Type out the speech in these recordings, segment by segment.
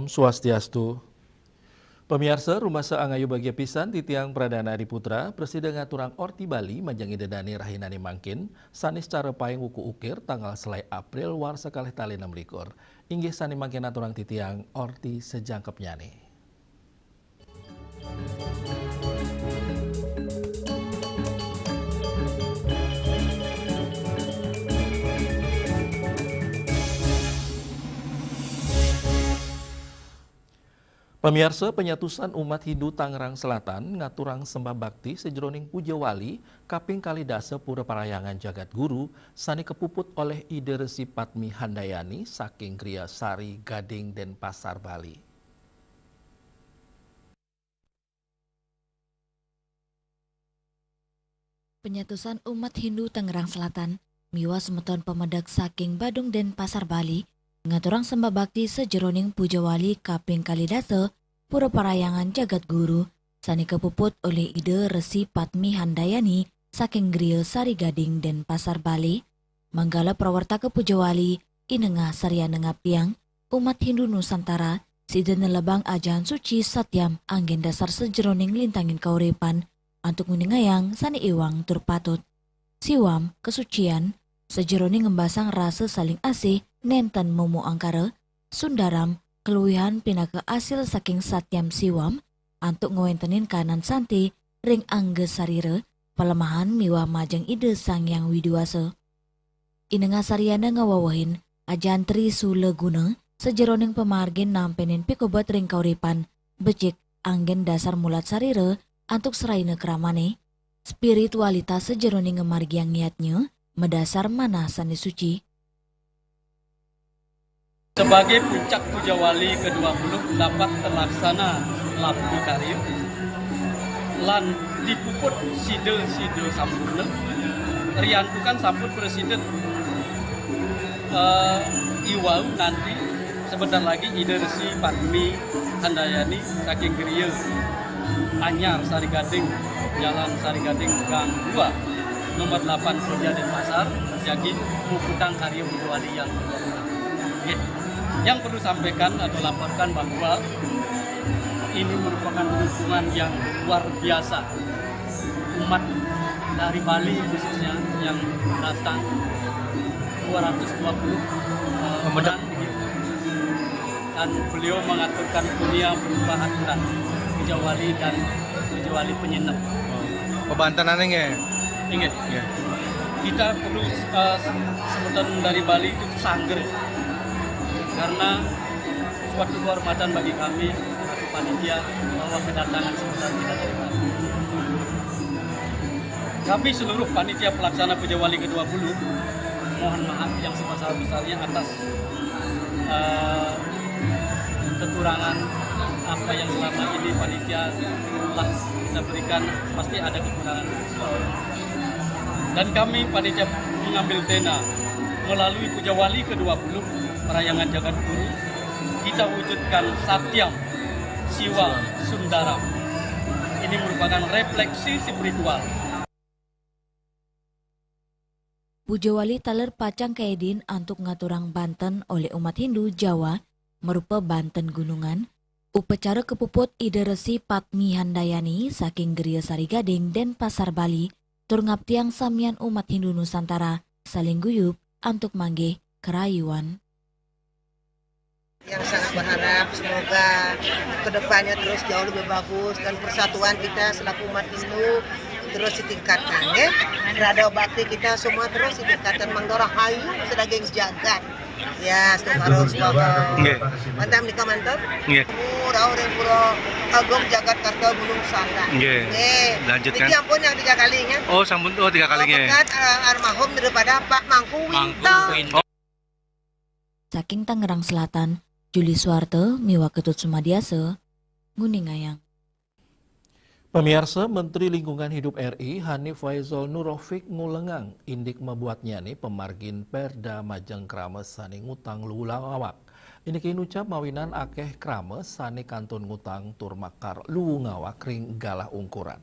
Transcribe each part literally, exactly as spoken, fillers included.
Swastiastu. Pamiarsa, rumasa angayu bagia pisan titiang Pradana Adi Putra, prasida ngaturang orti Bali majeng Ida Dane rahinane mangkin, sane sacara paing wuku ukir tanggal selae April warsa kalih tali enam likur. Inggih sane mangkin aturang titiang orti sajangkepnyane. Pamiarsa, panyatusan umat Hindu Tangerang Selatan ngaturang sembah bakti sajeroning puja wali kaping kalih dasa Pura Parahyangan Jagat Guru sane kapuput olih Ida Resi Padmi Handayani saking Griya Sari Gading, Denpasar, Bali. Panyatusan umat Hindu Tangerang Selatan miwah semeton pamedek saking Badung, Denpasar, Bali, ngaturang sembah bakti sajeroning puja wali kaping kalih dasa Pura Parahyangan Jagat Guru sane kapuput olih Ida Resi Padmi Handayani saking Griya Sari Gading, Denpasar, Bali. Manggala prawartaka puja wali, inengah sarana ngabdiang umat Hindu Nusantara, sida nelebang ajahan suci satyam anggen dasar sajeroning lintangin kauripan, antuk nguningayang sane iwang tur patut. Siwam, kasucian, sajeroning ngembasang rasa saling asih nenten momo angkara, sundaram, kaluihan pinaka asil saking satyam siwam, antuk ngwentenin kanan santi ring angga sarira, palemahan miwah majeng Ida Sang Hyang Widi Wasa. Inengah sarana ngawewehin ajahan Tri Sula Guna sajeroning pamargin nampenin pikobet ring kauripan, becik, anggen dasar mulat sarira antuk seraina kramane, spiritualitas sajeroning ngamargiang niatnya madasar manah sane suci. Sebagai puncak puja wali kedua puluh dapat terlaksana labda karya lan dipuput sida-sida sampurna, riantukan sampun presiden, eh, iwau nanti sebentar lagi Ida Resi Padmi Handayani saking Griya Anyar Sari Gading, Jalan Sari Gading, Gang dua, nomor delapan, Koja, Denpasar, jagi muputang karya puja wali yang kedua puluh. Nggih. Yang perlu sampaikan atau laporkan bahwa ini merupakan dukungan yang luar biasa umat dari Bali khususnya yang datang dua ratus dua puluh, eh, Pemuda. Orang ini. Dan beliau mengaturkan punya berupa aturan puja wali dan puja wali penyenep. Oh, pabantenane nggih. Inggih. Nggih. Kita perlu, eh, semeton dari Bali itu sangger. Karena suatu kehormatan bagi kami selaku panitia bahwa kedatangan semeton kita dari Bali. Kami seluruh panitia pelaksana puja wali kedua puluh mohon maaf yang sebesar-besarnya atas, eh, kekurangan apa yang selama ini panitia telah kita berikan, pasti ada kekurangan. Dan kami panitia mengambil tena melalui puja wali kedua puluh Parahyangan Jagat Guru, kita wujudkan satyam, siwa, sundaram. Ini merupakan refleksi spiritual. Puja wali taler pacang kaedin antuk ngaturang banten olih umat Hindu Jawa marupa banten gunungan, upacara kapuput Ida Resi Padmi Handayani saking Griya Sari Gading, Denpasar, Bali, tur ngabdiang samian umat Hindu Nusantara saling guyub antuk manggih karayuan. Yang sangat berharap semoga kedepannya terus jauh lebih bagus dan persatuan kita selaku umat Hindu terus ditingkatkan, ya. Rasa bakti kita semua terus ditingkatkan. Mangda rahayu sadaging jagat. Ya, semoga. Nggih. Mantap nika, mantap. Nggih. Rauh ring Pura Agung Jagat Karta Gunung Salak. Nggih. Nggih. Lanjutkan. Niki ampun yang tiga kali, ya. Oh, sampun, oh, tiga kali, nggih. Berkat, eh, almarhum daripada Pak Mangku Winto. Mangku Winto. Saking Tangerang Selatan, Juli Suarte miwah Ketut Sumadiasa, nguningayang. Pamiarsa, Menteri Lingkungan Hidup R I, Hanif Faizal Nurofik, ngulengang indik mabuatnyane pamargin perda majeng krama sane ngutang luwu ngawag. Indike inucap mawinan akeh krama sane kantun ngutang tur makar luwu ngawag ring galah ungkuran.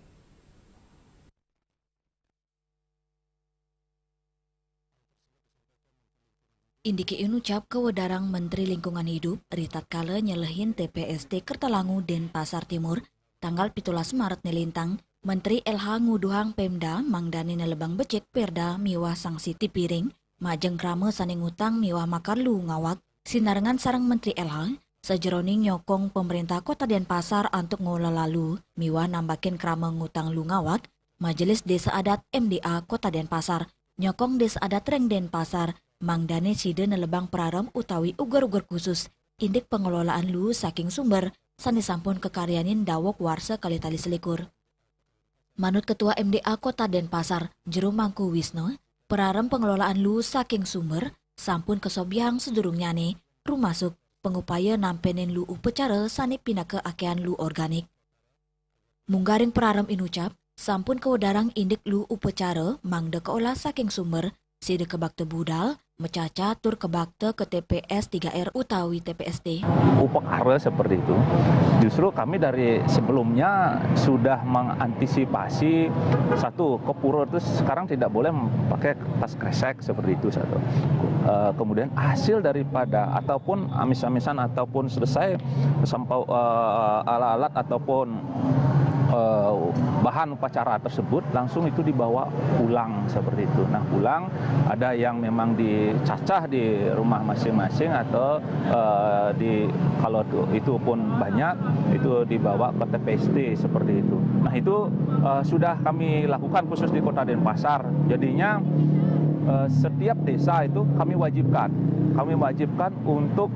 Indiki inucap kawedarang Menteri Lingkungan Hidup, ri tatkala nyelehin T P S T Kertalangu, Denpasar Timur, tanggal pitulas Maret nilintang, Menteri L H nguduhang Pemda mangdane nelebang becik perda miwah sanksi tipiring, majeng krama sane ngutang miwah makar luung awak, sinarengan sareng Menteri L H, sajeroning nyokong pemerintah Kota Denpasar antuk ngolah luung miwah nambakin krama ngutang luung awak, Majelis Desa Adat M D A Kota Denpasar nyokong Desa Adat ring Denpasar, mangdane sida nelebang prarem utawi uger-uger khusus indik pengelolaan luung saking sumber sane sampun kakaryanin daweg warsa kalih tali selikur. Manut Ketua M D A Kota Denpasar, Jero Mangku Wisnu, prarem pengelolaan luung saking sumber sampun kasobiahang sadurungnyane, rumasuk pangupaya nampenin luung upacara sane pinaka akehan luung organik. Munggaring prarem inucap, sampun kawedarang indik luung upacara mangda kaolah saking sumber, sida kabakta budal, macaca tur kabakta ka T P S tiga R utawi T P S T. Upakara seperti itu. Justru kami dari sebelumnya sudah mengantisipasi, satu, ke pura itu sekarang tidak boleh pakai tas kresek seperti itu, satu. Eh, kemudian hasil daripada ataupun amis-amisan ataupun selesai sampau, eh, alat-alat ataupun eh, bahan upacara tersebut langsung itu dibawa pulang seperti itu. Nah, pulang ada yang memang dicacah di rumah masing-masing atau eh, di kalau tu- itu pun banyak, itu dibawa ke T P S T seperti itu. Nah, itu eh, sudah kami lakukan khusus di Kota Denpasar. Jadinya eh, setiap desa itu kami wajibkan, kami wajibkan untuk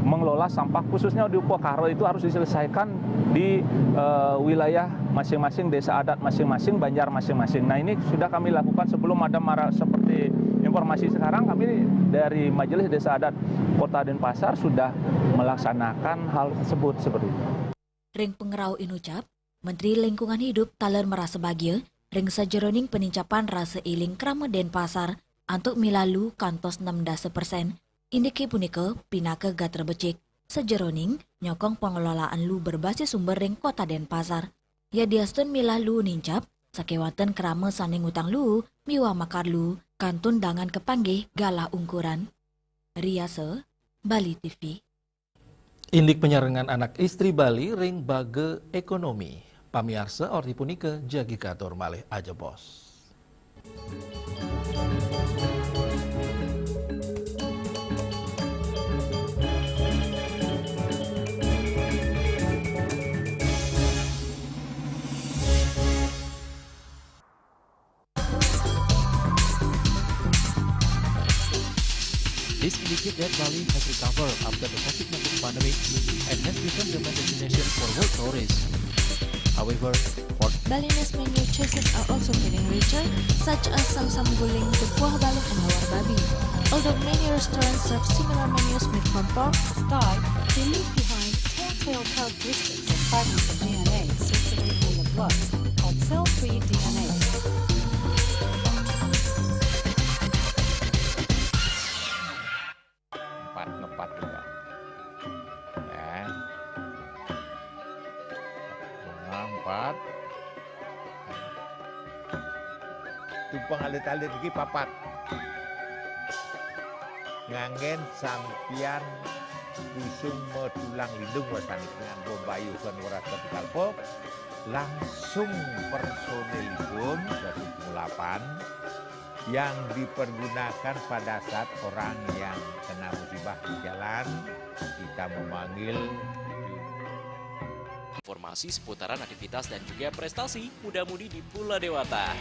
mengelola sampah, khususnya di Upakara, itu harus diselesaikan di eh, wilayah masing-masing, desa adat masing-masing, banjar masing-masing. Nah, ini sudah kami lakukan sebelum ada mara seperti informasi sekarang, kami dari Majelis Desa Adat Kota Denpasar sudah melaksanakan hal tersebut seperti itu. Ring pangrauh inucap, Menteri Lingkungan Hidup taler marasa bagia ring sajeroning panincapan rasa eling krama Denpasar antuk milah luung kantos enam dasa persen. Indike punika pinaka gatra becik sajeroning nyokong pengelolaan luung berbasis sumber ring Kota Denpasar. Yadiastun milah luung nincap, sakewanten krama sane ngutang luung miwah makar luung kantun dangan kapanggih galah ungkuran. Riasa, Bali T V. Indik penyarengan anak istri Bali ring baga ekonomi. Pamiarsa, orti punika jagi katur malih, ajebos. This indicates that Bali has recovered after the COVID nineteen pandemic and has become the main destination for world tourists. However, for Balinese menu choices are also getting richer, such as samsam guling, kuah balung, and lawar babi. Although many restaurants serve similar menus made from pork, Sky, they leave behind telltale characteristics of fragments of D N A circulating in the blood called cell-free D N A. Empat, ngepat juga. Ya. Bunga empat. Tumpeng alit-alit iki papat. Nganggen sampiyan kusung matulang lindung wasani nganggo mbayuh kan weras kalpa, langsung personilipun dadi pengulapan yang dipergunakan pada saat orang yang kena musibah di jalan, kita memanggil. Informasi seputaran aktivitas dan juga prestasi muda-mudi di Pulau Dewata.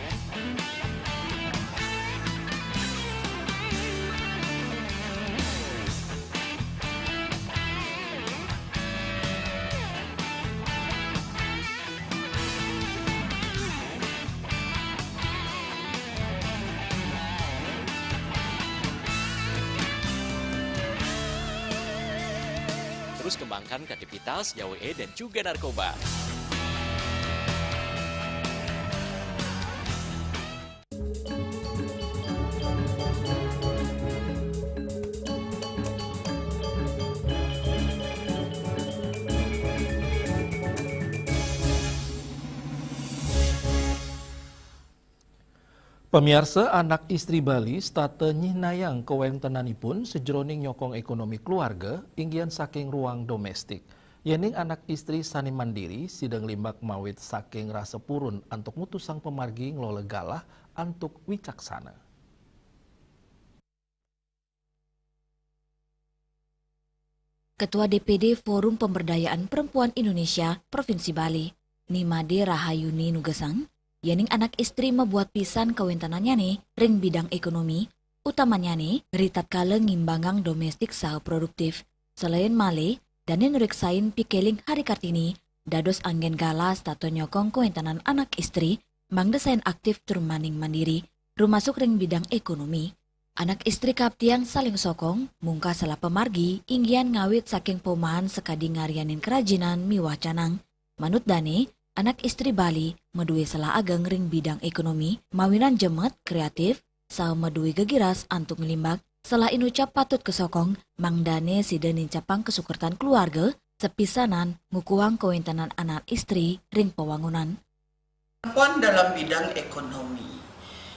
Terus kembangkan kreativitas, jauhi dan juga narkoba. Pamiarsa, anak istri Bali setata nyihnayang kawéntenanipun sajroning nyokong ékonomi keluarga, inggihan saking ruang domestik. Yéning anak istri sané mandiri, sida nglimbak mawit saking rasa purun antuk mutusang pamargi ngelola galah antuk wicaksana. Ketua D P D Forum Pemberdayaan Perempuan Indonesia Provinsi Bali, Ni Made Rahayuni nugesang, yéning anak istri mabuat pisan kawéntenannyané ring bidang ékonomi, utamanyané ritatkala ngimbangang domestik saha produktif. Selain malih, dané nureksain pikéling Hari Kartini, dados anggén galah setata nyokong kawéntenan anak istri, mangda sayan aktif tur maning mandiri, rumasuk ring bidang ékonomi. Anak istri kaaptiang saling sokong, mungkah selah pamargi, inggihan ngawit saking paumahan sakadi ngaryanin kerajinan miwah canang. Manut dané, anak istri Bali madué selah ageng ring bidang ékonomi, mawinan jemet, kreatif, saha madué gegiras antuk nglimbak. Selah inucap patut kasokong, mangdané sida nincapang kasukertan keluarga, sapisanan ngukuhang kawéntenan anak istri ring pawangunan. Perempuan dalam bidang ekonomi.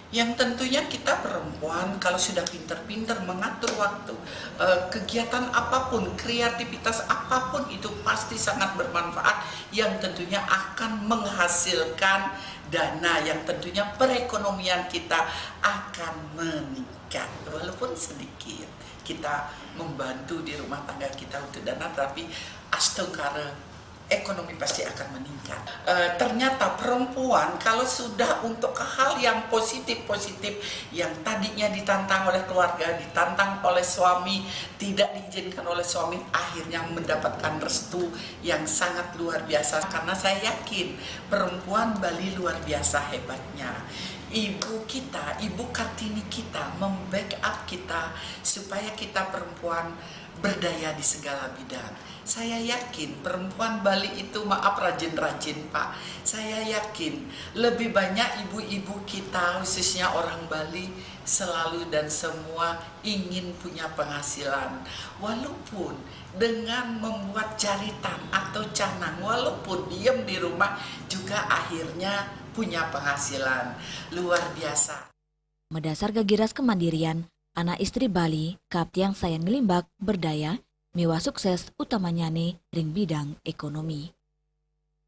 Yang tentunya kita perempuan kalau sudah pinter-pinter mengatur waktu, eh, kegiatan apapun, kreativitas apapun itu pasti sangat bermanfaat, yang tentunya akan menghasilkan dana, yang tentunya perekonomian kita akan meningkat, walaupun sedikit. Kita membantu di rumah tangga kita untuk dana, tapi astungkara ekonomi pasti akan meningkat. Eh, ternyata perempuan kalau sudah untuk hal yang positif-positif, yang tadinya ditantang oleh keluarga, ditantang oleh suami, tidak diizinkan oleh suami, akhirnya mendapatkan restu yang sangat luar biasa. Karena saya yakin perempuan Bali luar biasa hebatnya. Ibu kita, Ibu Kartini kita membackup kita supaya kita perempuan berdaya di segala bidang. Saya yakin perempuan Bali itu, maaf, rajin-rajin, Pak. Saya yakin lebih banyak ibu-ibu kita, khususnya orang Bali, selalu dan semua ingin punya penghasilan. Walaupun dengan membuat jaritan atau canang, walaupun diem di rumah juga akhirnya punya penghasilan. Luar biasa. Madasar gegiras kemandirian, anak istri Bali kaaptiang sayan nglimbak, berdaya, miwah sukses utamanyané ring bidang ékonomi.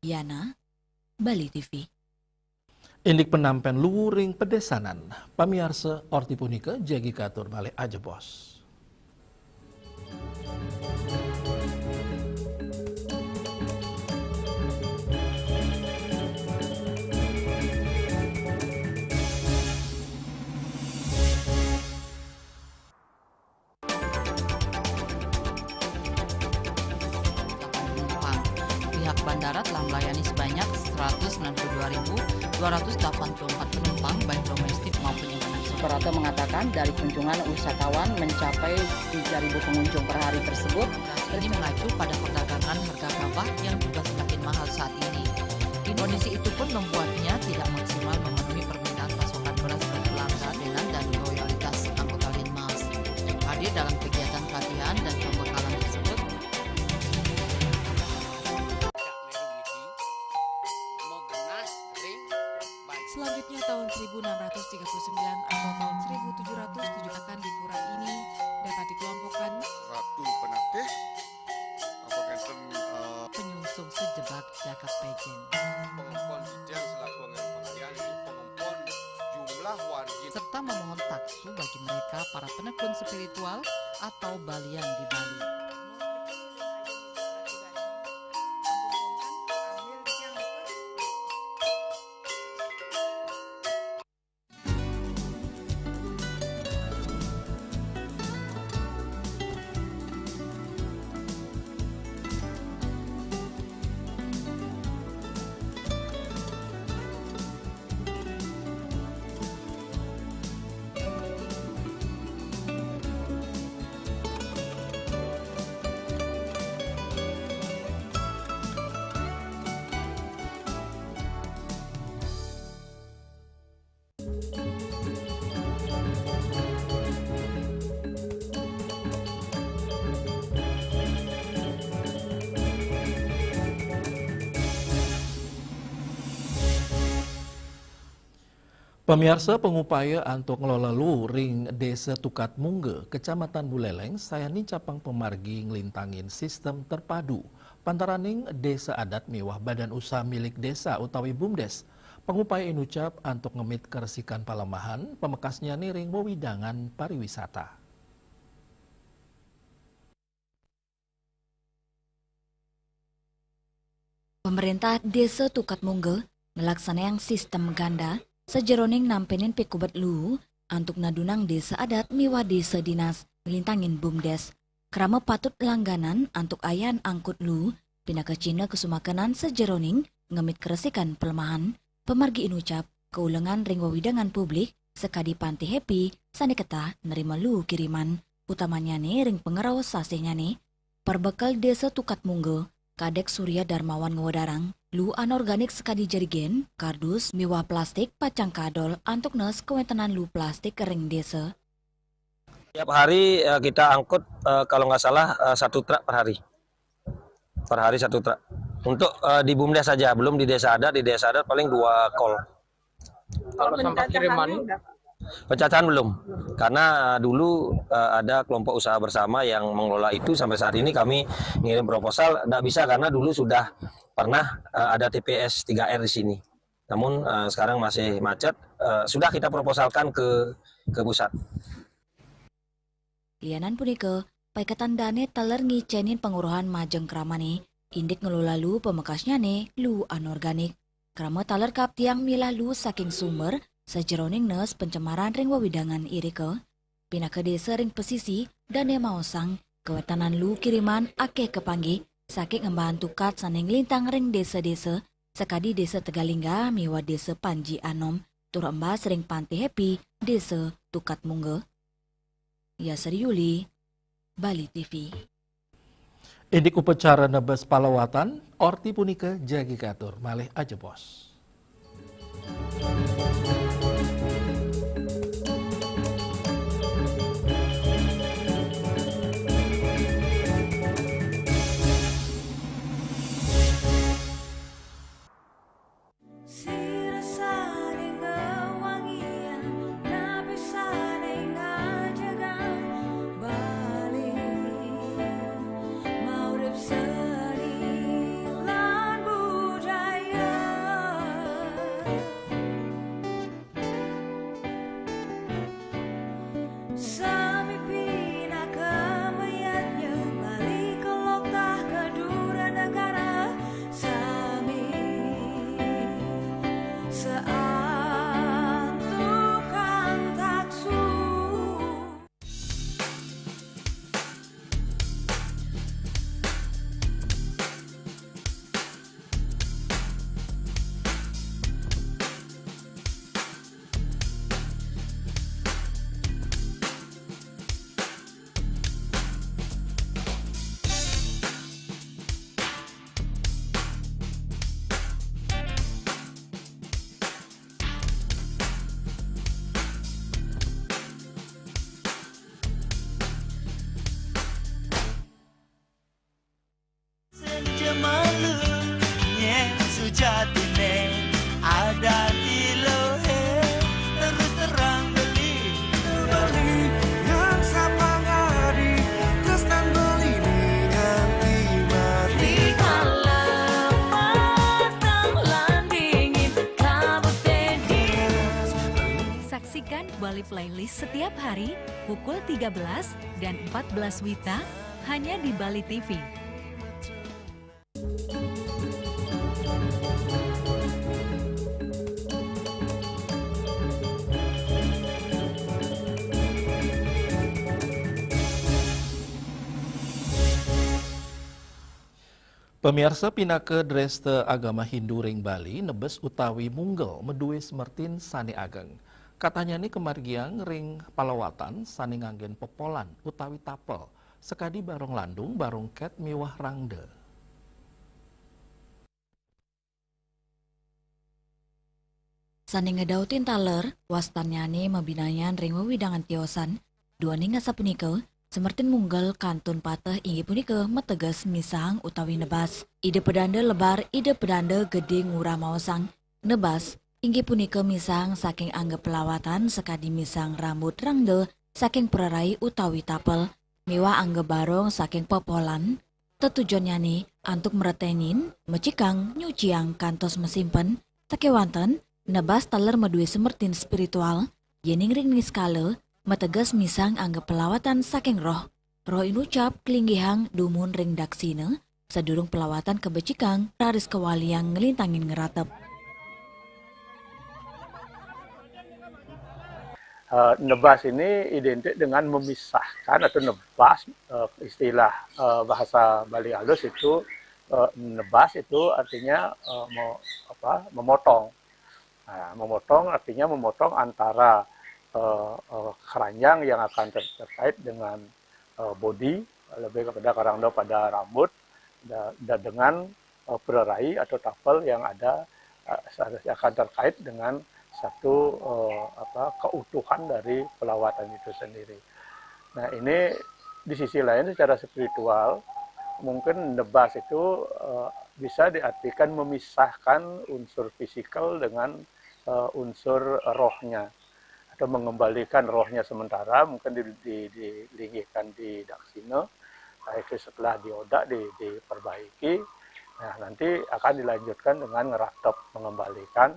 Yana, Bali T V. Indik panampén luhuring pedésanan, pamiarsa, orti punika jagi katur malih ajebos. Pihak bandara telah melayani sebanyak seratus sembilan puluh dua ribu dua ratus delapan puluh empat penumpang, baik domestik maupun internasional. Suprapto mengatakan, dari kunjungan wisatawan mencapai tiga ribu pengunjung per hari tersebut. Ini mengacu pada perdagangan harga gabah yang juga semakin mahal saat ini. Kondisi itu pun membuatnya tidak maksimal memenuhi permintaan pasokan beras ke pelanggan dan loyalitas anggota Linmas. Hadir dalam kegiatan pelatihan dan pembekalan tersebut. Selanjutnya, tahun seribu enam ratus tiga puluh sembilan atau tahun seribu tujuh ratus tujuh akan di pura ini dapat dikelompokkan Ratu Penatih, apa kenten, eh, penyungsung sejebak jagat pejen. Pengempon Jijang selaku anggaran pakaian, ini pengempon jumlah wargi. Serta memohon taksu bagi mereka para penekun spiritual atau balian di Bali. Pamiarsa, pangupaya antuk ngelola luu ring Desa Tukat Mungga, Kecamatan Buleleng, sayan nincapang pamargi nglintangin sistem terpadu pantaraning desa adat miwah badan usaha milik desa utawi BUMDes. Pangupaya inucap antuk ngemit karesikan palemahan, pamekasnyane ring wewidangan pariwisata. Pamrentah Desa Tukat Mungga nglaksanayang sistem ganda sajeroning nampenin pikubet luu antuk nadunang desa adat miwah desa dinas nglintangin BUMDes. Krama patut langganan antuk ayan angkut luu pinaka cihna kasumakenan sajeroning ngemit karesikan palemahan, pamargi inucap kaulengan ring wewidangan publik sakadi Panti Happy sane ketah nerima luu kiriman, utamanyane ring pangrauh sasihnyane. Perbekel Desa Tukat Mungga, Kadek Surya Darmawan ngwedarang, luu anorganik sakadi jerigen, kardus, miwah plastik pacang kaadol antuk nes kawentenan luu plastik ring desa. Tiap hari, eh, kita angkut, eh, kalau nggak salah, eh, satu truk per hari. Per hari satu truk. Untuk, eh, di BUMDes saja, belum di desa adat. Di desa adat paling dua kol. Kalau sampah kiriman? Pencacahan belum, karena dulu, eh, ada kelompok usaha bersama yang mengelola itu. Sampai saat ini kami ngirim proposal, nggak bisa karena dulu sudah pernah, eh, ada T P S tiga R di sini. Namun, eh, sekarang masih macet, eh, sudah kita proposalkan ke, ke pusat. Lianan punika, paiketan dane taler ngicenin panguruhan majeng kramane, indik ngelola luu pamekasnyane luu anorganik. Krama taler kaaptiang milah luu saking sumber sajeroning nes pencemaran ring wewidangan irika. Pinaka desa ring pesisi, dane maosang, kawentenan luu kiriman akeh kapanggih saking embahan Tukat sane nglintang ring desa-desa, sakadi Desa Tegalingga miwah Desa Panji Anom, tur embas ring Panti Happy, Desa Tukat Mungga. Yasri Yuli, Bali T V. Indik upacara nebes palawatan, orti punika jagi katur malih ajebos. Sira sane ngawangiang, napi sane ngajegang Bali, maurip seni lan budaya. Sami pinaka mayadnya, Bali kelok tah kedura negara, sami seantukan taksu. Senja malu, nyen sujatine ada di lohe, terus terang beli. Beli yang sapangadi, tresnan beli ni nganti mati. Di kala petang lan dingin, kabut dingin. Saksikan Bali Playlist setiap hari pukul tiga belas dan empat belas wita hanya di Bali T V. Pamiarsa, pinaka dresta agama Hindu ring Bali, nebes utawi munggel madue smertin sane ageng. Katanyane kamargiang ring palawatan sane nganggen pepolan utawi tapel, sakadi barong landung, barong ket miwah rangda. Sane ngedautin taler, wastannyane mabinayan ring wewidangan tiosan, duaning asapunika, smertin munggel kantun pateh inggih punika mateges misahang utawi nebas. Ida Pedanda Lebar, Ida Pedanda Gede Ngurah maosang, nebas Inggih punika misang saking angga pelawatan sakadi misang rambut rengda saking prarai utawi tapel, miwah angga barong saking pepolan. Tetujonnyané antuk mretenin, mecikang, nyuciang kantos mesimpen, sakéwanten nebas taler madué semertin spiritual, yéning ring niskala mateges misang angga pelawatan saking roh. Roh inucap klinggihang dumun ring daksina, sadurung pelawatan kabecikang raris kawaliang nglintangin ngratep. Eh, nebas ini identik dengan memisahkan atau nebas, eh, istilah, eh, bahasa Bali halus itu, eh, nebas itu artinya, eh, me- apa, memotong. Nah, memotong artinya memotong antara, eh, eh, keranjang yang akan ter- terkait dengan, eh, bodi, lebih kepada karangda pada rambut, da- dan dengan, eh, prarai atau tapel yang ada, eh, akan terkait dengan satu, eh, apa, keutuhan dari pelawatan itu sendiri. Nah, ini di sisi lain secara spiritual mungkin nebas itu, eh, bisa diartikan memisahkan unsur fisikal dengan, eh, unsur rohnya, atau mengembalikan rohnya sementara mungkin di, di, dilinggihkan di daksina, nah, itu setelah diodak di, diperbaiki, nah, nanti akan dilanjutkan dengan ngeratep, mengembalikan,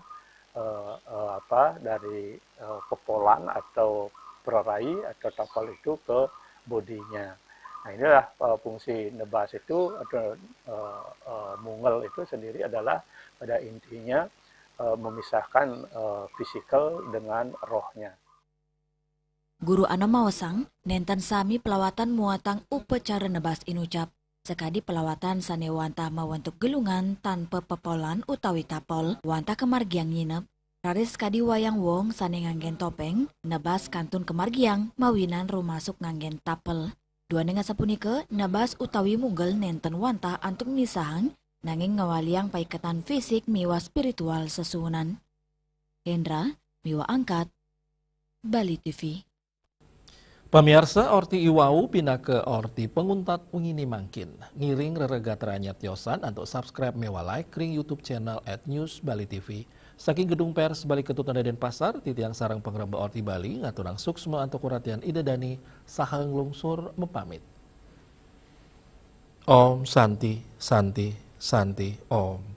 eh, eh, apa, dari, eh, pepolan atau prarai atau tapel itu ke bodinya. Nah, inilah, eh, fungsi nebas itu atau, eh, eh, mungel itu sendiri adalah pada intinya, eh, memisahkan, eh, fisikal dengan rohnya. Guru Anom maosang, nénten sami pelawatan muatang upacara nebas inucap. Sakadi pelawatan sané wantah mawentuk gelungan tanpa pepolan utawi tapel, wantah kamargiang nyinep. Raris sakadi wayang wong sané nganggén topéng, nebas kantun kamargiang mawinan rumasuk nganggén tapel. Duaning asapunika, nebas utawi mungel nénten wantah antuk misahang, nanging ngawaliang paiketan fisik miwah spiritual sesuunan. Hendra, miwah Angkat, Bali T V. Pamiarsa, orti iwau pinaka orti panguntat wengine mangkin. Ngiring reregatranya tiosan antuk subscribe miwah like ring YouTube channel at News Bali T V. Saking Gedung Pers Bali Ketutunan Denpasar, titiang sareng pangrembak Orti Bali ngaturang suksma antuk uratian Ida Dane saha nglungsur mapamit. Om Santi, Santi, Santi, Om.